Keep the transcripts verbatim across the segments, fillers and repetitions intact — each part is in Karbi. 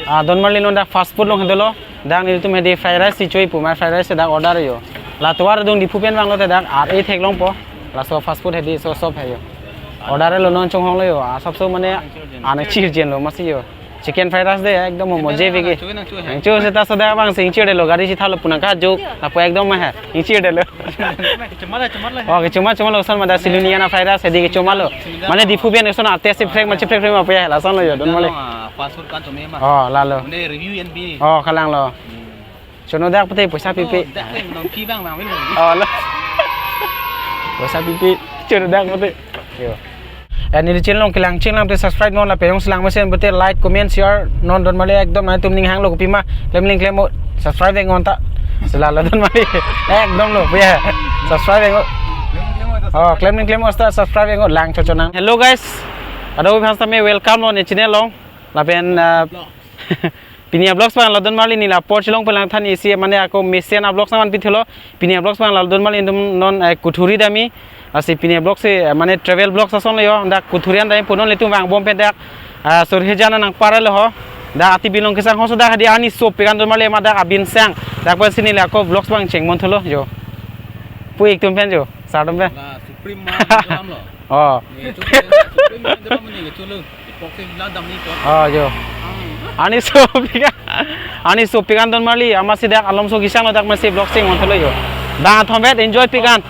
Ah, don marli non dak fast food along hedi lo. Dak nelitum hedi fried rice si choi pu, ma fried rice dak order yo. La tovar adung Diphu pen vanglo te dak ar e theklongpo. Laso fast food hedi so shop he yo. Order lo non chonghong lo yo. Ah, sabso mane ane chirjen lo masi yo. Chicken fried rice de ekdom mo je vege. Nangcho seta soda bang sing chir de lo gari si thalo pu nangkejok. Lapu ekdom ma he. Ing chir de lo. Chomar, chomar lo. Oh, kechomar chomar lo, son mada siluni ana fried rice hedi kechomar lo. Mane Diphu pen son arte si phrek ma chiprek phrek ma puya lason lo yo don marli. Ah, fast food kan chome ma. Oh, lalo. Mane review en bi. Oh, kalang lo. Chono dak pute poisa pipi. Dak pute non pi bang bang. Oh, lo. Poisa pipi. Chono dak pute. Yo. Eh, neli channel along kelang channel te subscribe non lapen jongsi lang mesen pute like, comment, share non don marli ekdom nangtum ning hanglo kopima klemling klem-o subscribe vek non ta. Sila lo don marli. Ekdom lo puya. Subscribe vek non. Oh, klemling klem-o ta subscribe vek non lang chochonang. Hello guys. Ado bihang same welcome lo ne channel along. Lapen, uh, pini a-vlogs bang la don marli neli apor chilong pelang than isi mane ako mesen a-vlogs naman pithelo. Pini a-vlogs bang la don marli nelitum non, eh, Kuthuri dami. Lasi pini a-vlogs si, eh, mane travel vlogs ason lo yo. Dak Kuthuri an dami punon nelitum vangbom pen dak, ah, Surhejan nangpara lo ho. Dak ati bilong kesang hoso dak hedi ani sop pikan don marli ma dak abin sang. Dak pensi neli ako vlogs bang chengmon thulo yo. Pu ik tum pen yo, sar tum pen. La Supreme ma lam lo. Oh. Ni chulo, Supreme ma lam ni chulo. Boxing la dam ni ko. Oh, yo. Ani sop pikan. Ani sop pikan don marli, amatsi dak alomso kesang lo dak masi vlogs chengmon thulo yo. Bang thom vet enjoy pikan.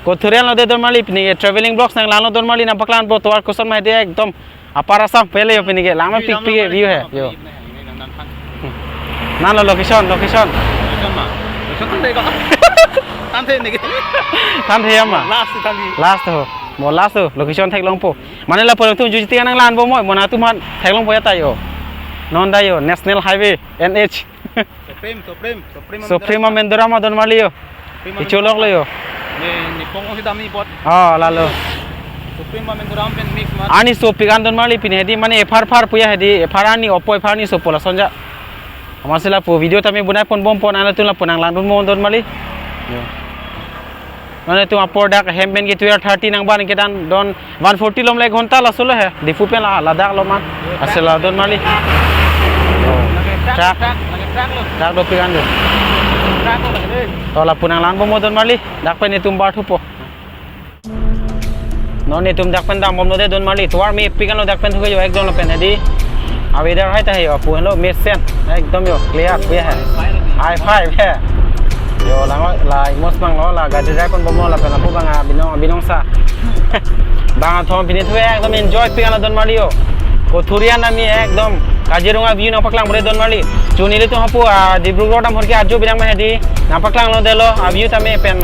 Kuthuri an lo de don marli, pini traveling vlogs nanglang lo don marli nangpaklangpo tovar koson ma hedi ekdom apar asam pele yo pini ke. Langme pikpik ke view he yo. Nan lo location, location. Location ma. Location than de ko. Than the ni ke. Than the ma. Last than the. Last ho. Mo last ho. Location theklongpo. Mane lapu nangtum juji tiang nanglangbom mo, mo nangtum aphan theklongpo ya ta yo. Non da yo, National Highway, N H. Supreme, Supreme, Supreme. Supreme ma Menduram ma don marli yo. Supreme ma Menduram. Kecholok lo yo. Ni, ni pong si dami bot. Oh, lalo. Supreme ma Menduram pen mix ma. Ani sop pikan don marli pini hedi mane ephar phar puya hedi, ephar ani opo ephar ani sopo lason ja. Amatsi lapu video tame bonai ponbompo nangtum lapu nanglangdunbom don marli. Yo. Non nelitum apor dak hem pen ke two hour thirty nangban kedan don one forty lom le ghonta laso lo he. Diphu pen la ladak lo man. Asela don marli. Truck. Truck, truck, truck lo. Truck dopik an do. Truck lo lagi. To lapu nanglangbom don marli. Dak pen nelitum bar thupo. Non nelitum dak pen dambom lo de don marli. Tovar mepik an lo dak pen thuke yo ekdom lapen hedi. A weather hai ta he yo pu lo mesen. Ekdom yo clear puya he. High five he. Yo lang la imos bang lo la gari drive ponbom lo lapen lapu bang abinong abinong sa. Bang athom pini thu ekdom enjoy pikan lo don marli yo. Kuthuri an dami ekdom Kaziranga view nangpaklang pore don marli. Chuni le tu hapu, ah, Dibrugarh dam horke ajo bidang ma hedi nangpaklang lo de lo a view tame pen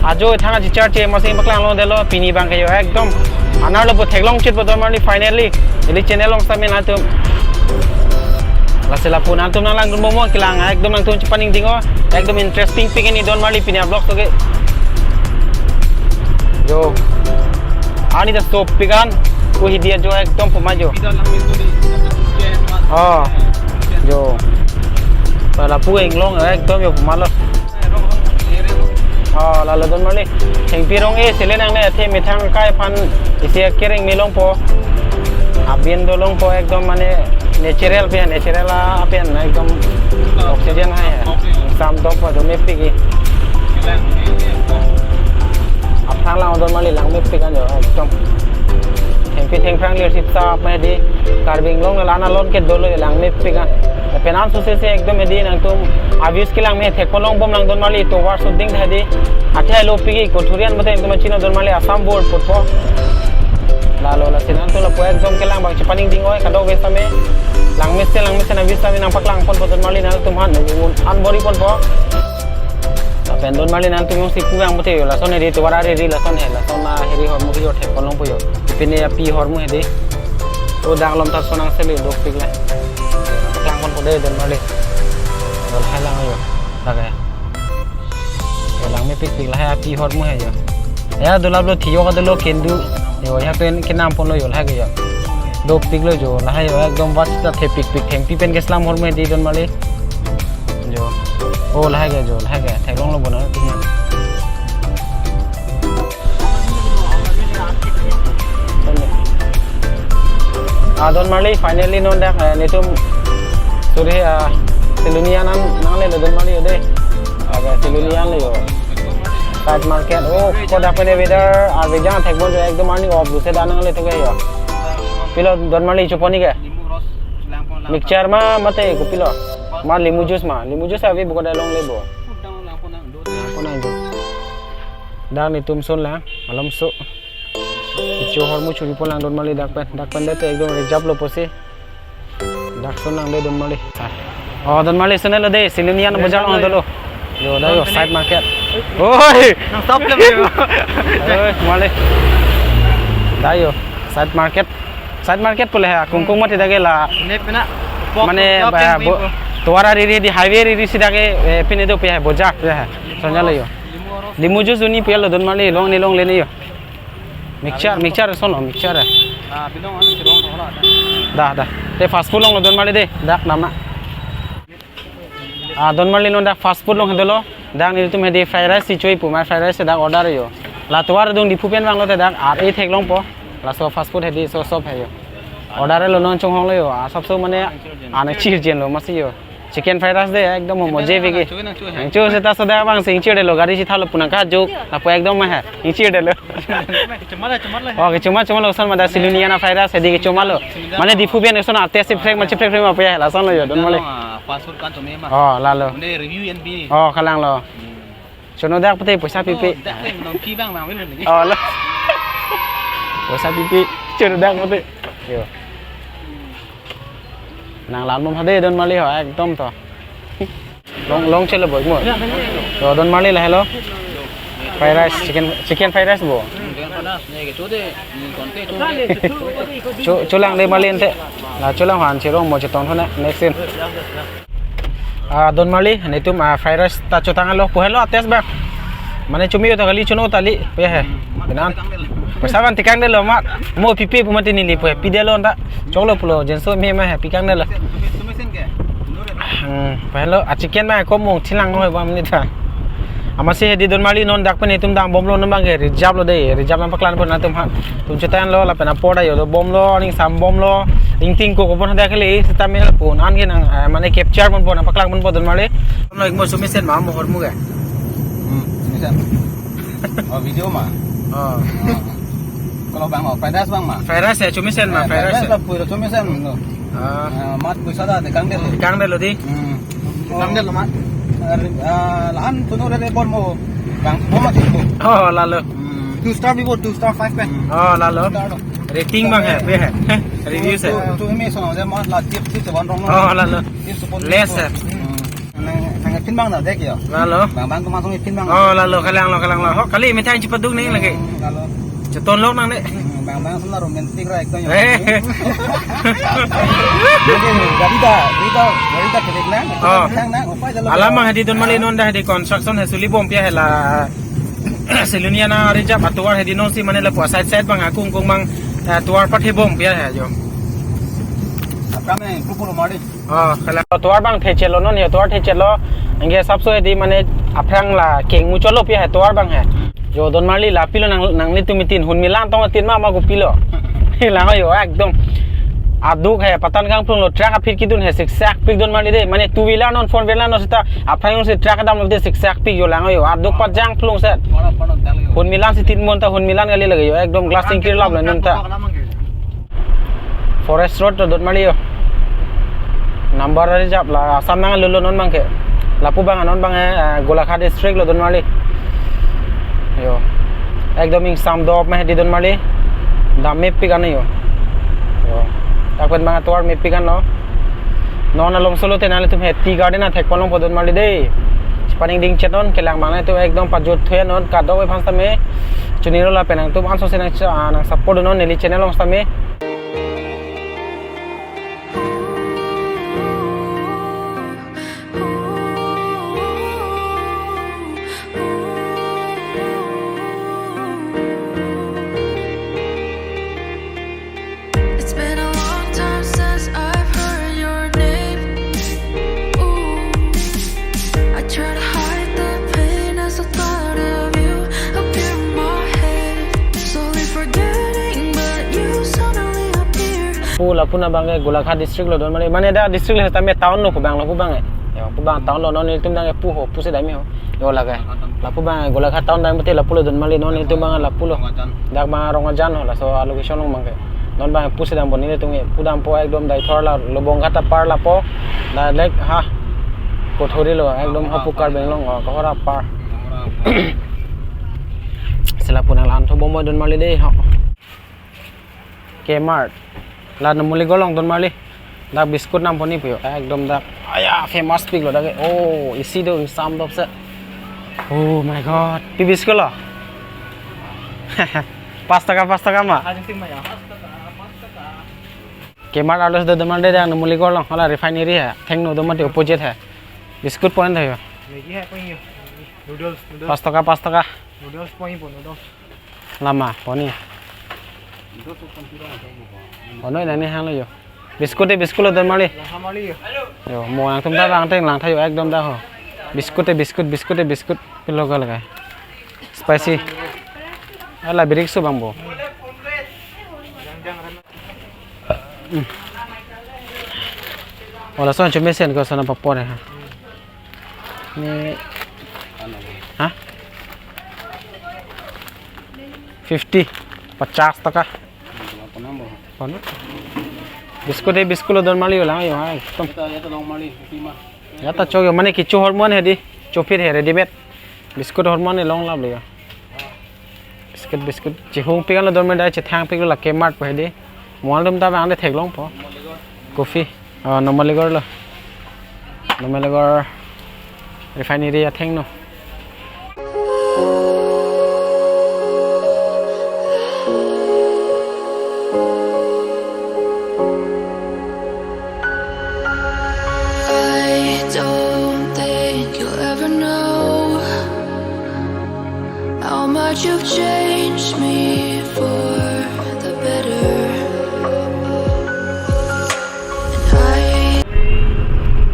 ajo thang aji church e masing paklang lo de lo pini bang ke yo ekdom anar lo pu theklong chit po don marli finally. Ili channel along same nangtum. Lasi lapu nangtum nanglangdunbom mo kelang ekdom nangtum chepaningding o. Ekdom interesting pik ini don marli pini a-vlog to ke. Yo. Ani ta sop pikan. Uhi dia jo ekdom puma jo. Oh. Yo. Pada pu inglong ekdom yo puma lo. Oh, lalo don marli. Thengpi rong e sele nangne athe methang kai aphan isi kereng me longpo. Abin dolongpo ekdom mane natural pen, natural a pen ekdom oxygen hai. Sam dok pa do mepik ke. Aphrang lang don marli lang mepik an jo ekdom. Thengpi thengphrang lir sip sa apa di Karbi Anglong la na lon ke dolo lang mepik an. Penang suse se ekdom hedi nangtum a-views kelang me thek ponlongbom lang don marli tovar shooting hedi. Athe lo pik ke Kuthuri an bote ekdom chino don marli Assam board putpo. Lalo lasi nangtum lapu ekdom kelang bang chepaningding oi kadokave same. Lang mesen lang mesen a-views same nangpaklang ponpo don marli nangtum aphan un an bor-i ponpo. Lapen don marli nangtum jongsi pu vang bote yo lason hedi tovar ari ri lason he lason ahiri ahormu ke yo thek ponlongpo yo. Pine api ahormu hedi. To dak lom ta sonang seli dopik le. Lang ponpo de don marli. Dol hai lang yo. Dak ya. Yo lang mepikpik lahai api ahormu he yo. Ya dol ablo thiyo ka dolo kendu. Yo ya pen kenam ponlo yo lahai ke yo. Dopik lo yo lahai yo ekdom bat ta thepikpik thengpi pen ke slam ahormu hedi don marli. Jo. Oh, lahai ke jo, lahai ke. Theklonglo bona tumna. Ah, don marli, finally non dak, eh, nelitum Sorry, ah, Silonijan an nanglelo Donmarli yo dei. Aga Silonijan le yo. Side market. Oh, ko dak pen weather, ah, weather thek bon jo ekdom arni off duse da nangle thek yo. Pilo Donmarli chopon-ik ke? Mixture ma mate kopilo? Ma limu juice ma. Limu juice ave bo ko da longle bo. Ko nang jo. Dak netum son lang, malomso. Kecho ahormu churi pon lang Donmarli dak pen. Dak pen dei te ekdom reserve lo pusi. Dak son lang dei Donmarli. Oh, Donmarli sonlo dei, Silonijan bojar along dolo. Yo, da yo, side market. Oi! Nang stop lang yo. Oi, Marli. Da yo, side market. Side market pule hai, kungkung mati dak ke la. Ne pina. Mane, ba, bo, tovar ariri di highway ariri si dak ke, eh, pine do pe hai, bojar pe hai. Sonlo yo. Limu juice dun-ik pu lo Donmarli, longne longle ne yo. Mixture, mixture sonlo, mixture. Ah, bilong anu chirong thola. Da, da. Te fast food longlo Donmarli dei, dak nama. Ah, Donmarli non dak fast food along dolo. Dak netum hedi fried rice si choi pu, ma fried rice dak order yo. La tovar adung Diphu pen vanglo te dak ar-e theklongpo. Laso fast food hedi so shop hai yo. Order lo non chonghong lo yo. Ah, sabso mane anak chirjenlo masi yo. Chicken fried rice dei, ekdom mo je vege. Nangcho seta soda bang si ingchirdelo, gari si thalo pu nangkajuk. Lapu ekdom ma hai. Ingchirdelo. Chomar, chomar lo. Oh, kecho ma, kecho ma lo, son ma da Silonijan a-fried rice hedi kecho ma lo. Mane Diphu pen son a-taste si phrek ma, chi phrek phrek ma pu ya, lason lo yo, Donmarli. Ah, fast food kan chome ma. Oh, lalo. Mane review N B. Oh, kalang lo. Hmm. Chono dak pute poisa pipi. Oh, dak le nong pi bang bang velo ni. Oh, lo. Poisa pipi. Chono dak pute. Yo. Nang lan mom hade Donmarli ho, ekdom to. Long, long chelo boy mo. To Donmarli lahelo. Fried rice, chicken, chicken fried rice bo. Cho, cholang dei Marli ante. La cholang han chirong mo chetong thona next in. Ah, Donmarli, netum, ah, fried rice ta chotanglo, pu helo a-taste bang. Mane chumi yo ta kali chono ta li, pe hai. Benan. Poisa bang tekang detlo ma. Mo pipi pu mati neli pu hai. Pidetlo ta. Choklo pulo, jenso me ma hai, pikang detlo. Hmm, pu helo, a-chicken ma ko mong chilang noi bang ni ta. Amatsi hedi Donmarli non dak pen netum dambomlo non bang ke reserve lo dei, reserve nangpaklang pon atum ha. Tum chetan lo lapen apor da yo do bomlo, aning sam bomlo, ingting ko ko pon hadak kali, seta mel pon an ke nang, eh, mane capture pon pon, paklang pon pon Donmarli. Lo ik mo sumesen ma mo ahormu ke. Hmm, sumesen. Oh, video ma. Oh. Kalau bang, oh, fried rice bang ma. Fried rice ya, sumesen ma, eh, fried rice. Fried rice ya. Lah, pura sumesen lo. Ah. Eh, mat poisa ta tekang detlo. Tekang detlo dei. Hmm. Tekang detlo ma. Eh, ah, lahan tunu re bor mo. Bang, mo mati ko. Oh, lalo. Hmm. Two star vivo, two star five pen. Oh, lalo. Two star lo. Rating bang hai, pe hai. Review se. Tu, tu imi sono, de mat la tip tu te wan rong lo. Oh, lalo. Tip tu pon. Less hai. Hmm. Nang, nang pin bang na dek yo. Lalo. Bang bang ko masong pin bang. Oh, lalo, kalang lo, kalang lo. Ho, kali methang chepaduk ni lagi. Hmm, lalo. Cheton lok nang dei. Hmm, bang bang sum la romantic ra ekdom yo. Eh. Jadi, gari ta, gari ta, gari ta kedek na. Oh. Nang, nang, opa jalo. Alam ma hedi Donmarli non dah di construction hai suli bom pi hai la. Silonijan a-reserve atovar hedi non si mane lapu side side bang akung kung bang, eh, tovar pathe bom pi hai jo. Apa me, pupur mari. Oh, kalang. Tovar bang thechelo non he, tovar thechelo. Anke sabso hedi mane aphrang la keng muchotlo pi hai tovar bang hai. Jo Donmarli la pilo nang, nanglitum itin hunmi lan tong tin ma ma kopilo. Lang yo ekdom. Aduk hai patan kangphlung lo truck aphi kedun hai siksak pik Donmarli dei. Mane two wheeler non four wheeler non seta aphrang si truck damlo te siksak pik yo lang yo. Aduk pajang phlung set. Hunmi lan si tin mon ta hunmi lan kali lagi yo. Ekdom glass ingkir lap lo non ta. Forest Road to Donmarli yo. Number reserve la Assam nang lolo non bang ke. Lapu bang non bang, eh, Golaghat district lo Donmarli. Yo. Ekdom ingsam dop ma hedi Donmarli. Dam mepik an yo. Yo. Dak pen bang atovar mepik an lo. Non along solo te nanglitum he tea garden athek pon longpo Donmarli dei. Chepaning ding chet non kelang bang nangtum ekdom pajut thuya non kadokave aphan sitame. Chunilo lapen nangtum anso se nang cha-, nang support non neli channel along sitame. It's been a long time since I've heard your name. Ooh, I try to hide the pain as the thought of you appear in my head. Slowly forgetting, but you sound Pu lapu nang abang ke Golaghat district lo don mali. Mane dak district lo tame town lo pu abang lo pu abang ke. Yo, pu abang town lo non nelitum abang ke pu ho, pu si dam ho. Yo lake. Lapu abang Golaghat town dam pute lapu lo don mali non nelitum abang lapu lo. Dak abang Rongajan ho laso a-location along abang ke. Non abang pu si dampo nelitum ke. Pu dampo ekdom Deithor la Lobong Ghat apar lapu. Direct ha. Kothari lo ekdom hapu Karbi Anglong, oh, Kohora apar. Si lapu nang lan tho bomoi don mali dei ho. K-Mart. La Numaligarh along don mali. Dak biscuit nam poni puyo. Ekdom dak. Aya, famous pik lo dak. Oh, isi do sam dop se. Oh my God. Pi biscuit lo? Pas taka, pas taka ma? K-Mart arlo do don mali dak Numaligarh along. Hala refinery hai. Thengno do mati opposite hai. Biscuit point hai yo. Maggi hai point yo. Noodles, noodles. Pas taka, pas taka. Noodles point po, noodles. Lama, poni. Ono nangni hang lo yo. Biscuit te biscuit lo don mali. Lang mali yo. Yo, mo nangtum ta bang teng lang tha yo ekdom dak ho. Biscuit te biscuit, biscuit te biscuit. Pilo ka lagai. Spicy. Ala birik su abang bo. Jang, jang, ram. Hmm. Wala son cumi sen ko sana papor ya. Ni. Ha? Fifty. Pachas taka. Kono? Biscuit te biscuit lo don mali lang yo hai. Tom. Ya ta, ya ta long mali, tima. Ya ta chok yo mane kecho hormone hai dei. Chophit hai readymade. Biscuit hormone long lap le yo. Biscuit, biscuit. Chihung pik an lo don mali dei, chethang pik lo la K-Mart pu hai dei. Mo nangtum ta bang de theklong po. Coffee. Oh, Numaligarh lo. Numaligarh refinery athengno. I don't think you'll ever know how much you've changed me for the better.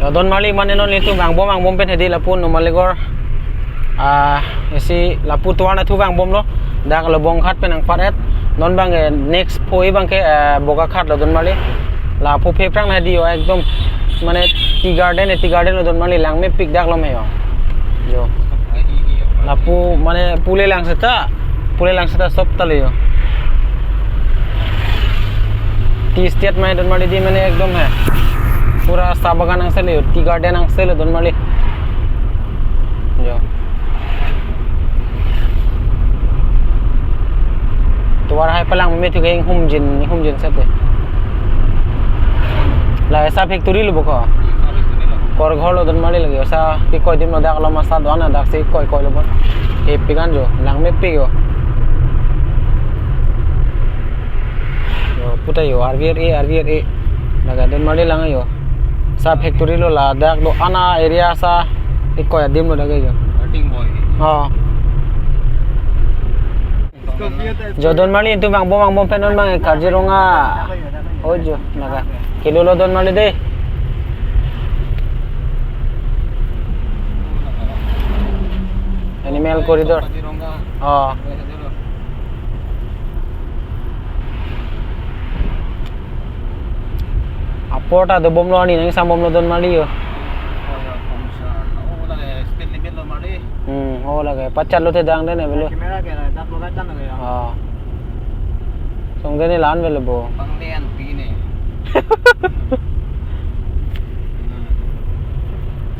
And I Ya, don mali mane non nelitum vangbom vangbom pen hedi lapu Numaligarh. Ah, isi lapu tovar nathu vangbom lo. Dak Lobong Ghat pen nangpar et. Non abang ke next phoi abang ke, eh, Bokakhat lo don mali. Lapu phe phrang hedi yo ekdom mane tea garden, tea garden lo don mali langmepik dak lo me yo. Yo. Lapu mane pule lang seta, pule lang seta stop ta le yo. Tea estate mane don mali dei mane ekdom hai. Pura sa bagan angse le yo, tea garden angse le don mali. Yo. Tovar hai palang me thu ke humjin, humjin sete. La esa factory lo bo ko. Kor ghor lo don mali lagi. Esa pi koi dim lo dak lo masa do ana dak si koi koi lo bo. He pikan jo, langmepik yo. Yo, puta yo, R V R A, R V R A. Laga don mali lang yo. Sa factory lo ladak do ana area sa pi koi adim lo dak yo. Cutting boy. Oh. Jo don mali nelitum vangbom vangbom pen non abang Kaziranga. Oh jo, laga. Kilo lo don mali dei. Animal corridor. Oh. Apor ta dobom lo ani nang sambom lo don mali yo. Hmm, oh lage. Pachat lo te dang den avelo. Camera ke la, dak lo kachan lage ya. Ah. Song den lan avelo bo. Bang den pi ne.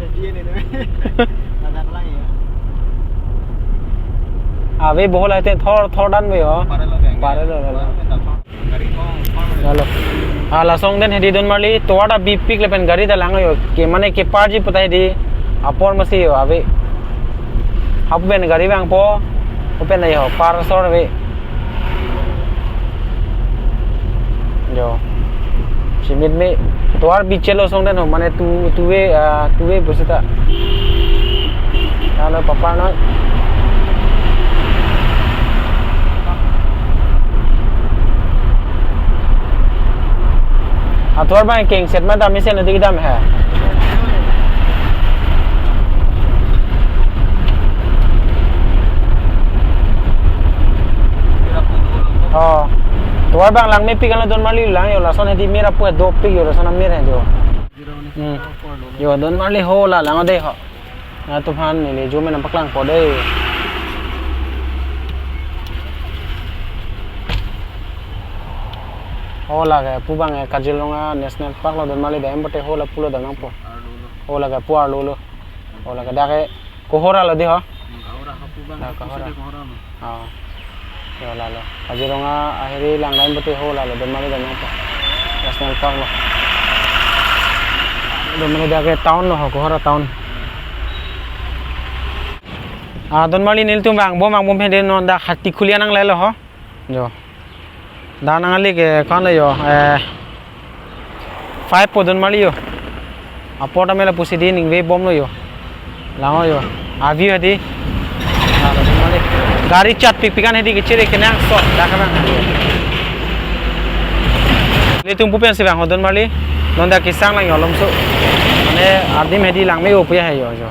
Jadi ini tuh. Ada lagi ya. Ave bohol ate thor thor dan ve ho. Pare lo deng. Pare lo, lo, lo. Gari ko, pare lo. Lalo. Ah, la song den hedi don mali, tovar ta bipik lapen gari ta lang yo. Ke mane keparji putai di. Apor masi yo, ave. Hapu pen gari vangpo. Open yo, par sor ave. Jo. Simi me tovar bichelo song den ho, mane tu, tu-way, ah, tu-way bus ta. Alo papa no. Atovar abang kengset ma dam isen ati kedam he. Oh. Tovar abang langmepik anlo don marli, lang yo, lason hedi mir apu dopik yo, lason amir he jo. Hmm. Yo don marli, ho la lang de ho. Nangtum aphan neli zoom in nangpaklangpo dei. Ho la ke pu abang, eh, Kaziranga National Park lo don marli, dam bote ho lapu lo dam nangpo. Ho la ke pu arlo lo. Ho la ke dak ke kohora lo dei ho. Hmm, kohora, hapu abang, dak kohora. Hapu si dei kohora lo. Oh. Yo lalo. Kaziranga ahiri lang dam bote ho lalo don marli, dam nangpo. National Park lo. Don marli dak ke town lo ho, kohora town. Ah, don marli nelitum vangbom vangbom hedi non dak Hatikhuli nanglelo ho. Jo. Dak nangli ke kon yo, eh, five po don marli yo. Apor ta mela pusi di ningve bomlo yo. Lang yo. Avi hedi. Ah, don marli. Gari chatpikpik an hedi kechere kenangsot dak kan. Nelitum pu pensi vang ho don marli. Non dak kesang lang yo lomso. Mane adim hedi langme-o pu ya he yo jo.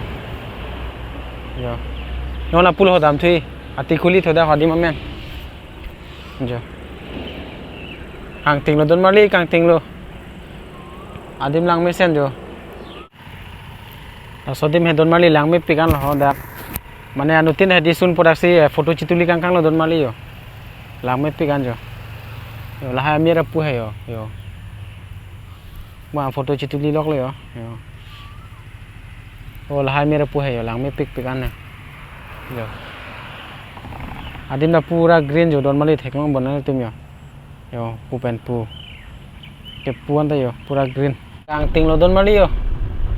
Jo. Non apulo ho damthu. Hatikhuli tho dak adim amen. Jo. Kangting lo don marli, kangting lo. Adim langmesen jo. Laso adim he don marli langmepik anlo ho dak. Mane anuttin hedi sunpo daksi, eh, photo chituli kangkang lo don marli yo. Langmepik an jo. Yo lahai amir apu he yo. Yo. Ma photo chituli loklo yo. Yo. Oh, lahai amir apu he yo, langmepikpik an he. Yo. Adim ta pura green jo don marli, theklong bon nangtum yo. Yo, pu pen pu. Kepu an ta yo, pura green. Kangting lo don marli yo.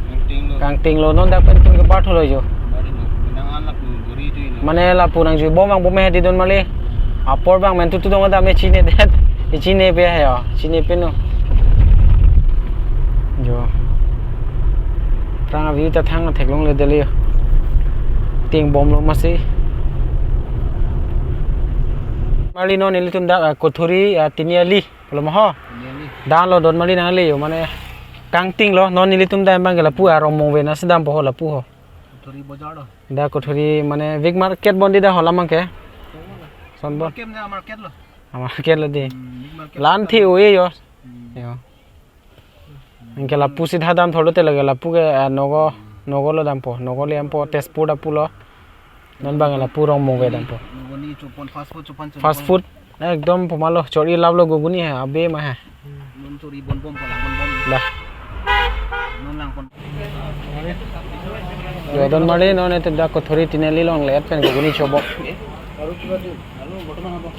Kangting lo. Kangting lo, non dak pen tum ke part lo yo. Mari lo. Nang anak lo, guri tu ilo. Mane lapu nangjui bom vangbom hedi don marli. Apor abang men tutu dong ada me chine det. Chine pe he yo. Chine pe no. Jo. Prang avi ta thang theklongle dei yo. Ting bomlo masi. Marli non nelitum dak, ah, Kothuri, ah, Tiniali. Pulo ma ho. Tiniali. Dak lo don marli nangli yo, mane kangting lo, non nelitum dam abang ke lapu arong mongve nasi dampo ho lapu ho. Kothuri bojar lo. Dak Kothuri mane week market bon dei dak ho lam abang ke. Son bon. Market ne market lo. Market lo dei. Hmm, week market. Lan thi o-e yo. Hmm. Yo. Anke lapu si dha damthulo te lake lapu ke, ah, Nogo, Nogo lo dampo, Nogo le dampo, Tezpur dampo lo. Non abang lapu rong mongve dampo. Ghuguni chopon, fast food chopon, fast food ekdom poma lo, chori lap lo ghuguni he, abe ma he. Non chori bon bom, pholang bon bom. Dah. Non lang pon. Jo don marli non etum dak Kothuri Tiniali along le-et pen ghuguni chobom. Eh, aru kiba tu, alu bortoman habo.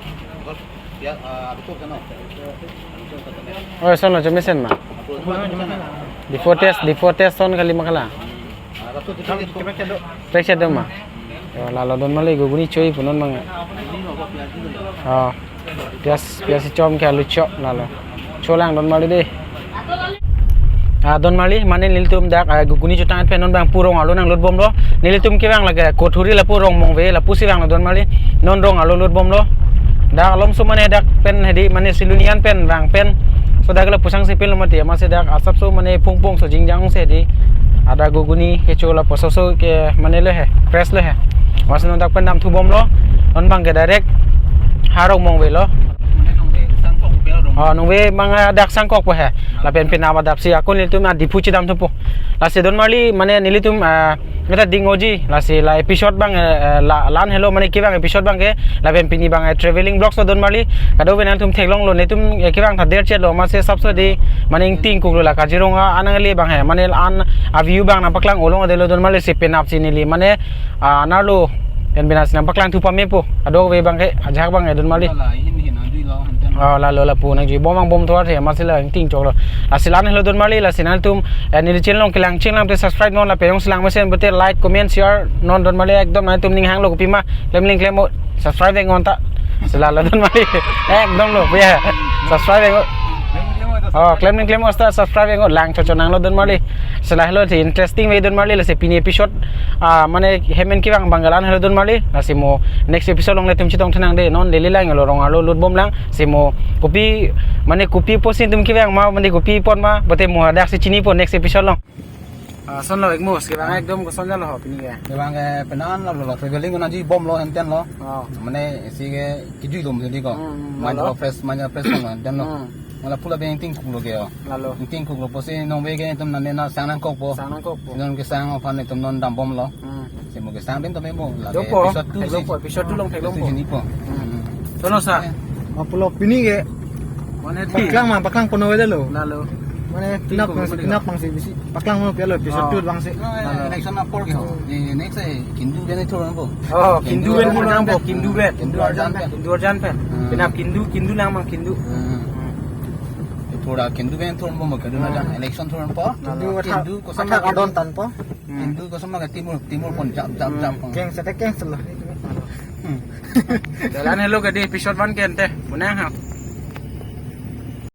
Ya, ah, aru chok jano. Aru chok jano. Oh, son lo chomesen ma. Aru chok jano. Before test, before test son kali ma hala. Ah, aru chok jano. Pressure do ma. Yo, lalo don marli ghuguni choi pu non abang. Oh. Piyaj, piyaj chom ke alu chop lalo. Cholang don marli dei. Ah, don marli, mane nelitum dak, ah, ghuguni chotang pen non abang pu rong arlo nanglut bomlo. Nelitum kevang lake Kothuri lapu rong mongve, lapu si vanglo don marli. Non rong arlo lut bomlo. Dak alom so mane dak pen hedi mane Silonijan pen vang pen. So dak lapu sang si pen lo mati, amatsi dak asap so mane pung pung so jingjang si hedi. Ada ghuguni kecho lapu so so ke mane le he, press le he. Amatsi non dak pen damthu bomlo. Non abang ke direct ha rong mongve lo. Mane nungve sangkok pe rong. Oh, nungve abang, ah, dak sangkok pu he. Lapen penap adap si ako nelitum a Diphu chedamthupo. Lasi don marli mane nelitum, ah, meta ding-oji. Lasi la episode abang, eh, eh, la, la-an helo mane kevang episode abang ke. Lapen pini abang, eh, traveling vlogs lo don marli. Kadokave nangtum theklonglo netum, eh, kevang tha der chelo amatsi asap so dei mane ingting kuklo la Kaziranga anang le abang he. Mane la-an a-view abang nangpaklang olong delo don marli si penap si neli mane, ah, anerlo pen bina si nangpaklangthu pamepo. Kadokave abang ke ajahak abang he don marli. Lala, hin hin anjui lo hanten. Oh, lalo lapu nangjui bom abang bom thor the amatsi la ingting choklo. Lasi la-an helo don marli, lasi nangtum, eh, neli channel along kelang channel along te subscribe non lapen jongsi lang mesen bote like, comment, share non don marli ekdom nangtum ning hanglo kopima klemling klem-o subscribe vek non ta. Si lalo don marli. Ekdom lo, ya. Subscribe vek non. Oh, klemling klem-o ta subscribe vek non lang chocho nanglo don marli. Si lahelo si interesting ve don marli lasi pini episode, ah, mane hem pen kevang abang la-an helo don marli. Lasi mo next episode along netum chetongthu nang dei non lele lang lo rong arlo lut bomlang. Si mo kopi mane kopi pusi netum kevang ma mane kopi pon ma bote mo dak si chinipo next episode along. Ason lo Ekmus, kevang ekdom koson jalo ho pini ke. Kevang ke penan lo lo, traveling ko nangji bomlo henten lo. Oh. Mane isi ke kejui dom jadi ko. Hmm, hmm, mind lo. Fresh, mind fresh lo henten lo. Hmm. Mala pula be ingtingkuk lo ke yo. Lalo. Ingtingkuk lo pusi nonve ke itum nane na sang nangkokpo. Sang nangkokpo. Non kesang aphan itum non dambomlo. Hmm. Si mo kesang pen tame mo lake Dopo. Episode two Theklongpo, si. Episode two along theklongpo. Episode two si nipo. Hmm. Tono sa. Eh. Apot lo pini ke. Mane di. Paklang ma, paklang pon-o-ve lo. Lalo. Mane penap, penap pangsi bisi. Paklang mo pelo episode Oh. two bangsi. No, eh, Lalo. Election apor ke ho. Eh, next eh, Kindu pen ithur nangpo. Oh, Kindu Kindu pen ithur nangpo, Kindu pen. Kindu arjan pen. Kindu arjan pen. Hmm. Penap Kindu, Kindu nang mang Kindu. Hmm. Hmm. Ithur a Kindu pen ithur nangpo, Kindu Hmm. arjan. Election ithur nangpo. Kindu Kindu athak, koson athak ma adon tanpo. Hmm. Kindu koson ma ke Timur, Timur pon jap, jap, Hmm. jap. Keng sete keng selo. Hmm. Jalan helo ke di episode one ke ante. Punang ha.